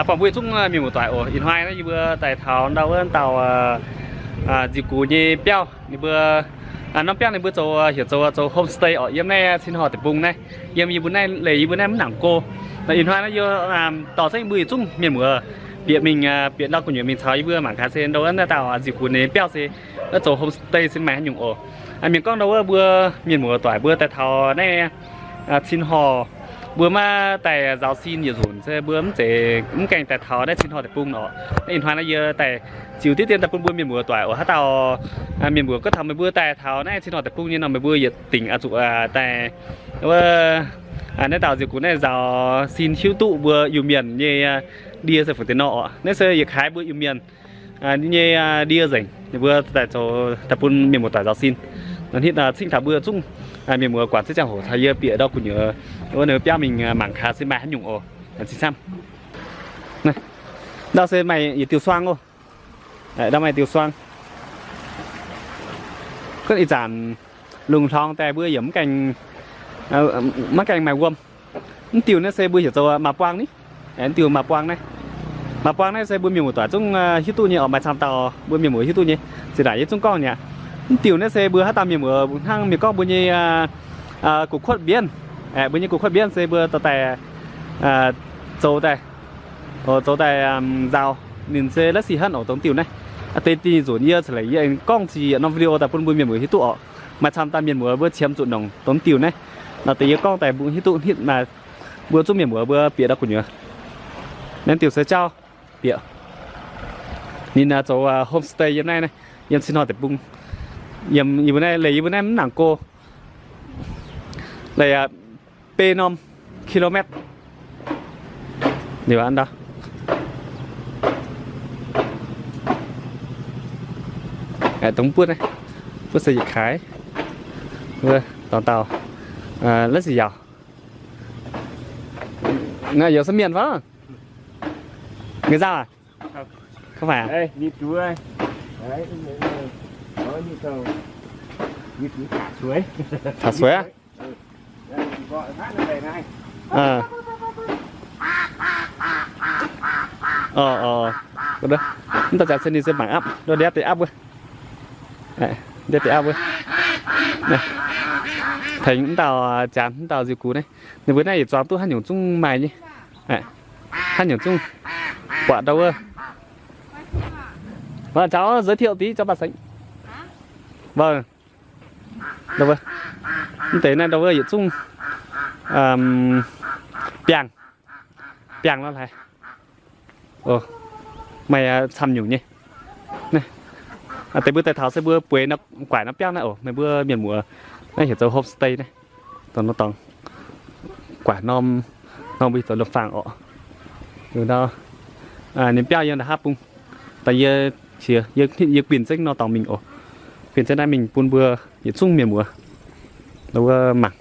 Buangh mbuo yietc zungv mienh muoz-doic oc. Ih hnoi naaiv yie mbuo daaih taux ndau wuov dauh nziux gux nyei biauv. Ninh mbuo norm biauv ninh mbuo zoux, heuc zoux, zoux homestay oc, yiem naaiv Cin Horh deic-bung naaiv, yiem yie mbuo naaiv, leih yie mbuo naaiv mv nangc go. Ih hnoi naaiv yie dorh zengv mbuo yietc zungv mienh muoz bieqc mingh, bieqc ndau gu'nyuoz mingh caux yie mbuo mangc gaax se ndau wuov naaiv dauh nziux gux ninh biauv se zoux homestay se maaih haaix nyungc oc. Mienh gorngv ndau wuov mbuo mienh muoz-doic mbuo daaih taux naaiv Cin Horh, mbuo maiv daaih nzaaux sin yietc nzunc se mbuo mv zeiz, mv gaengh daaih taux naaiv Cin Horh deic-bung oc. Naaiv ih hnoi naaiv yie daaih ziux diqv dien daaih bun mbuo mienh muoz-doic oc. Haaix dauh mienh muoz gorngv taux meih mbuo daaih taux naaiv Cin Horh deic-bung nyei nor, meih mbuo yietc dingc oix zuqc daaih wuov naaiv dauh nziux gux naaiv nzaaux sin hiuv duqv mbuo Iu-Mienh nyei ndie se fu'jueiv nor oc. Naaiv se yietc kaaix mbuo Iu-Mienh nyei ndie nzengc, ninh mbuo daaih zoux daaih bun mienh muoz-doic nzaaux sin. Nor hitv cingv taux mbuo zungv mienh muoz guangc ziex ziangh hoc caux yie bieqc ndau gu'nyuoz wuov ninh biauv mingh mangc gaax se maaih haaix nyungc oc. Cing camv. Ndau se maaih yietc diuh suang oc. Ndau maaih diuh suang. Gunv ih zanc lungh hlorngx daaih mbuo yaac mv gaengh, maiv gaengh maaih wuom. Mv diuh naaiv se mbuo heuc zoux maaz buang ni. Mv diuh maaz buang naaiv, maaz buang naaiv se mbuo mienh muoz-doic zungv hiuv duqv nyei oc. Maaih camv dauh mbuo mienh muoz hiuv duqv nyei. Zinh ndaangc yie zungv gorngv nyei aqv. Mv diuh naaiv se mbuo haaix dauh mienh muoz hnangv mienh gorngv mbuo nyei gu'kuotv mbienv. Mbuo nyei gu'kuotv mbienv se mbuo dorh daaih zoux daaih, zoux daaih nzaaux. Ninh se la'sic henv oc, dongh diuh naaiv. Deix dingh nzunc yie ceix leiz yie aengx gorngv ziqc yietc norm video daaih bun mbuo mienh muoz hiuv duqv oc. Maaih camv dauh mienh muoz mbuo qiemx zuqc nongc dongh diuh naaiv. Nor deix yie gorngv daaih mbuo hiuv duqv hitv maaih mbuo zungv mienh muoz mbuo bieqc ndau gu'nyuoz. Naaiv diuh se jauv bieqc. Ninh zoux homestay yiem naaiv, yiem Cin Horh deic-bung. Yiem yie mbuo naaiv, leih yie mbuo naaiv mv nangc go. Leih beiv norm kilometer. Liuz ndau dongh buotv naaiv, buotv se yietc kaaix. Wuov dauh dauh, la'sic yaauc. Naaiv yaac se mienh fai? Người Dao à? Không phải à? Thả suối á? Mv dauh jaax se ninh se mangc apv, nduov ndiev deix apv wuov. Ndiev deix apv wuov. Tengx mv dauh jaax, mv dauh nziux gux naaiv, ninh mbuo naaiv yietc zuangx duqv haaix nyungc zungv maaih nyei. Haaix nyungc zungv buatc ndau wuov. Cháu giới thiệu tí cho bạn sánh. Vâng. Mv deix naaiv ndau wuov yietc zungv biangh, biangh lo haaix. Maaih camv nyungc nyei. Deix mbuo daaih taux se mbuo bueix guaaic norm biauv naaiv oc. Meih mbuo mienh muoz, naaiv heuc zoux homestay naaiv. Dongh norm dorngx guaaic norm, norm mbuo zoux lomh faang oc. Ninh biauv yiem nda'haav bung. Daaih yie qiex, yie guinh zengv norm dorngx mingh oc. Guinh zengv naaiv mingh bun mbuo yietc zungv mienh muoz wuov mangc.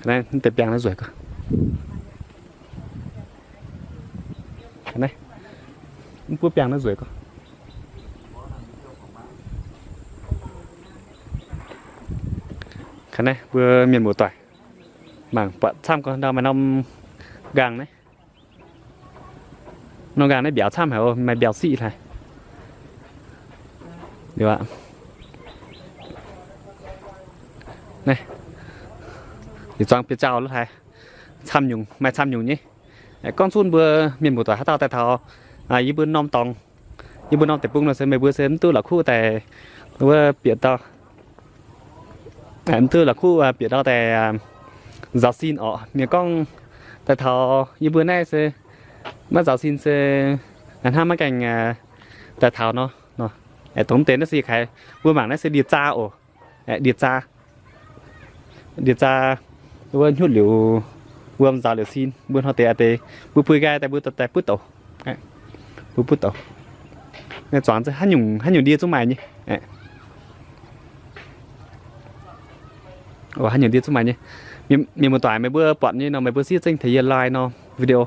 Naaiv deix biangh naaiv nzueic gau. Naaiv mv buov biangh naaiv nzueic gau. Naaiv mbuo mienh muoz-doic mangc buatc camv gau, ndau maaih norm nqaang naaiv. Norm nqaang naaiv mbiauz camv haic, maaih mbiauz siqv hlaaix. Naaiv, yietc zuangx biauv-jauv lo haaix, camv nyungc, maaih camv nyungc nyei. Gorngv zunv mbuo mienh muoz-doic haaix dauh daaih taux yie mbuo norm dorngx, yie mbuo norm deic-bung nor se meih mbuo se mv duqv la'kuqv daaih wuov bieqc ndau, mv duqv la'kuqv bieqc ndau daaih nzaaux sin orqc. Mienh gorngv daaih taux yie mbuo naaiv se maiv nzaaux sin se hnangv maiv gaengh daaih taux nor. Dongh mv deix naaiv se kaaix mbuo mangc naaiv se ndie-zaa oc. Ndie-zaa, ndie-zaa wuov hnyutv liuz wuom nzaaux liuz sin, mbuo hnoi deix a'deix mbuo buih nqaai daaih mbuo daaih butv douz. Mbuo butv douz. Zuangx haaix nyungc, haaix nyungc ndie zungv maaih nyei. Haaix nyungc ndie zungv maaih nyei. Mienh muoz-doic meih mbuo buatc nyei nor meih mbuo siev zengv tengx yie like norm video,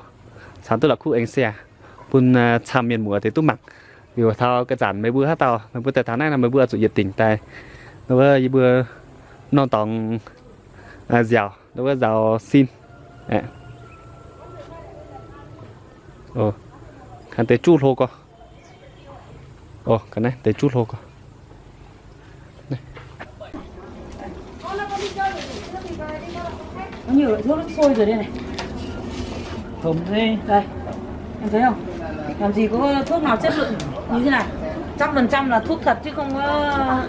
caux duqv la'kuqv aengx share bun camv mienh muoz deix duqv mangc. Liuz taux ga'zanc meih mbuo haaix dauh meih mbuo daaih taux naaiv nor meih mbuo zuqc yietc dingc daaih wuov yie mbuo norm dorngx nziaauc wuov nzaaux sin. Ov, ganh deix juqv hlo gorx. Ov, ga'naaiv deix juqv hlo gorx. Nhiều loại thuốc nó sôi rồi đây này. Thơm thế. Đây. Em thấy không? Làm gì có thuốc nào chất lượng như thế này. Trăm phần trăm là thuốc thật chứ không có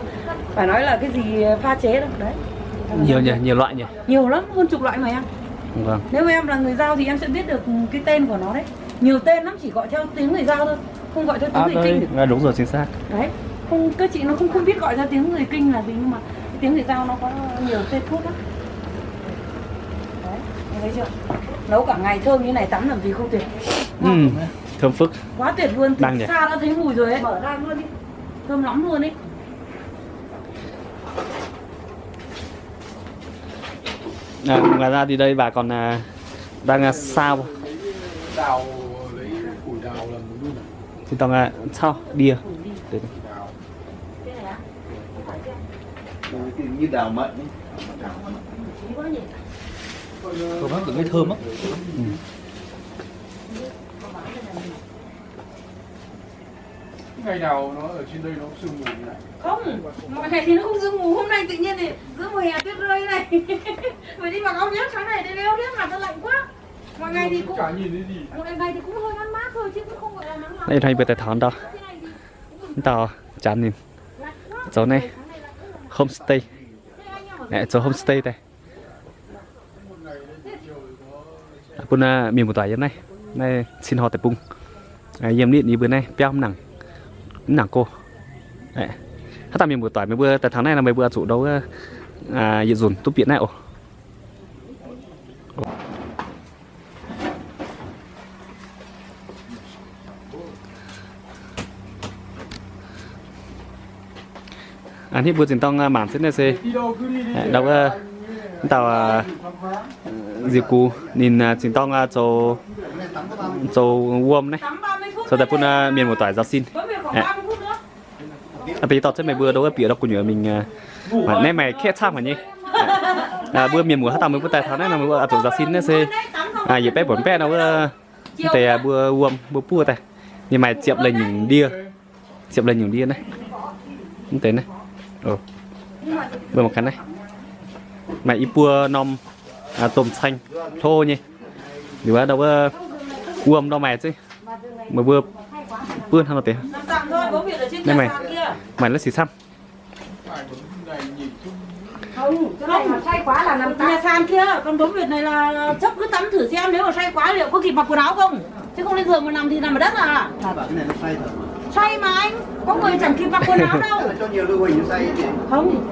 phải nói là cái gì pha chế đâu. Đấy. Nhiều nhỉ, nhiều loại nhỉ? Nhiều lắm, hơn chục loại mà em. Vâng. Nếu mà em là người giao thì em sẽ biết được cái tên của nó đấy. Nhiều tên lắm, chỉ gọi theo tiếng người giao thôi, không gọi theo tiếng người Kinh được. À, đúng rồi, chính xác. Đấy. Không, các chị nó không không biết gọi theo tiếng người Kinh là gì nhưng mà cái tiếng người giao nó có nhiều tên thuốc lắm. Đấy, em thấy chưa? Nấu cả ngày thơm như này tắm làm gì không tuyệt. Ngon. Thơm phức. Quá tuyệt luôn, từ xa đã thấy mùi rồi ấy. Mở ra luôn đi. Thơm lắm luôn ấy. À, ngoài ra thì đây bà còn, à, đang, à, sao. Thỉnh thoảng, à, sao đĩa. Như đào mận ấy. Thơm lắm, tự nhiên thơm lắm. Ngày nào nó ở trên đây nó cũng sương mù như này. Không, mọi ngày thì nó không sương mù, hôm nay tự nhiên thì giữa mùa hè tuyết rơi này. Phải đi mặc áo giáp, sáng nay đi lấy áo giáp mà, nó lạnh quá. Mọi ngày thì cũng, mọi ngày thì cũng hơi mát mát thôi chứ cũng không gọi là nắng lắm. Naaiv yie hnoi mbuo daaih taux ndau, ndau janx ninh zoux naaiv homestay, zoux homestay daaih. Bun mienh muoz-doic yiem naaiv, naaiv cin hor deic-bung, yiem nitv yie mbuo naaiv biauv mv nangc, mv nangc go. Haaix dauh mienh muoz-doic meih mbuo daaih taux naaiv nor meih mbuo zuqc ndau wuov yietc nzunc duqv bieqc naaiv oc. Hnangv mbuo zinh dorng mangc jienv naaiv se ndau wuov, ndau ziux gux ninh zinh dorng zoux wuom naaiv, zoux daaih bun mienh muoz-doic nzaaux sin. Aa, deix dorh jienv meih mbuo ndau wuov bieqc ndau gu'nyuoz mingh, naaiv maaih kaeqv camv haic nyei. Mbuo mienh muoz haaix dauh meih mbuo daaih taux naaiv nor meih mbuo zuqc nzaaux sin naaiv se yietc baeqv buonc baeqv ndau wuov, deix mbuo wuom mbuo buov daaih, ninh maaih ziepc leih nyungc ndie, ziepc leih nyungc ndie naaiv. Mv deix naaiv, mbuo mangc gaax naaiv, maaih i buo norm domh caeng hlo nyei. Liuz ndau wuov wuom ndau maaih zengv, meih mbuo buov hnangv nor deix. Naaiv maaih, maaih la'sic camv. Không, cái này mà say quá là nằm tại nhà sàn kia, còn đống huyệt này là chốc cứ tắm thử xem nếu mà say quá liệu có kịp mặc quần áo không? Chứ không lên giường mà nằm thì nằm ở đất à? Say mà anh, có người chẳng kịp mặc quần áo đâu. Không.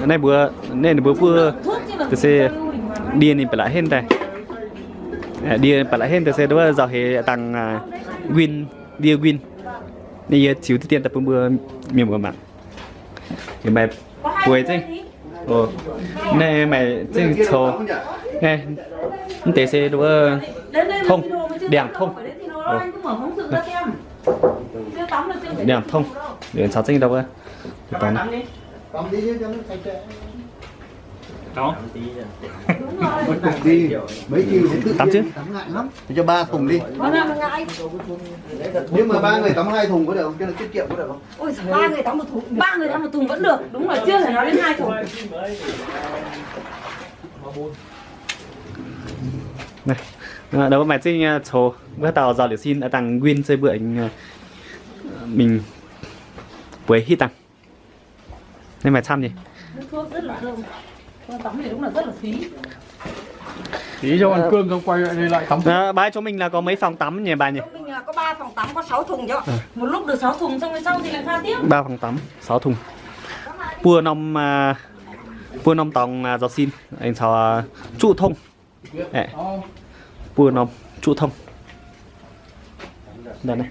Naaiv mbuo, naaiv ninh mbuo buov, thuốc chứ là se ndie ninh ba'laqc henv daaih. Ndie ba'laqc henv daaih se nduov nzauh heix dangh nquin, ndie nquin. Naaiv yie ziux diqv dien daaih bun mbuo mienh mbuo mangc. Maaih bueix zengv. Naaiv maaih zengv coux. Naaiv mv deix se nduov tongv, ndiangx tongv. Ndiangx tongv. Caux zengv ndau wuov. Tắm chứ. Cho ba thùng đi. Nếu mà ba người tắm hai thùng có được không? Cho nó tiết kiệm có được không? Ôi giời, ba người tắm một thùng, ba người tắm một thùng vẫn được. Đúng rồi, chưa phải nói đến hai thùng. Naaiv, đau maaih zengv coux, wuov haaix dauh nzauh liuz sin dangh nquin se mbuo mingh bueix hitv dangh. Naaiv maaih camv nyei. Bái, chỗ mình là có mấy phòng tắm nhỉ bà nhỉ? Có ba phòng tắm, có sáu thùng chứ. Một lúc được sáu thùng, xong rồi sau thì lại pha tiếp. Ba phòng tắm, sáu thùng. Buo norm, buo norm dorngx nzaaux sin, aengx caux juqv tongv. Buo norm juqv tongv. Naaiv,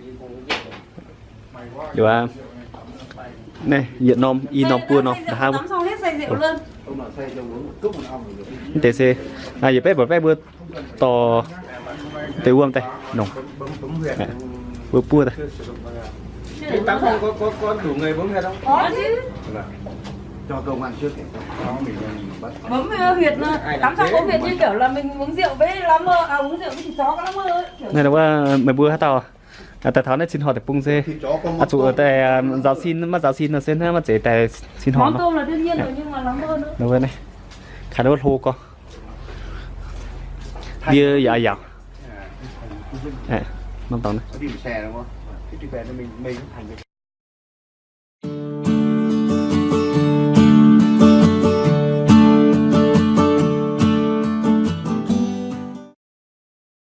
naaiv yietc norm, i norm, buo norm, hnangv mv deix se yietc baeqv buatc baeqv mbuo dorh deix wuom daaih nongc, mbuo buov daaih. Cho công an trước để cho có mình, mình bắt. Bấm, ờ, huyệt mà. Tắm xong có huyệt như kiểu là mình uống rượu với lắm, ờ, à, uống rượu với thịt chó có lắm, ờ, kiểu. Naaiv, meih mbuo haaix dauh daaih taux naaiv cin-horngh deic-bung se, aa, zuqc daaih nzaaux sin, maiv nzaaux sin nor se hnangv maiv zeiz daaih cin-horngh nor. Kaaix wuov hlo gorx. Ndie yaac yaauc. Norm dorngx naaiv.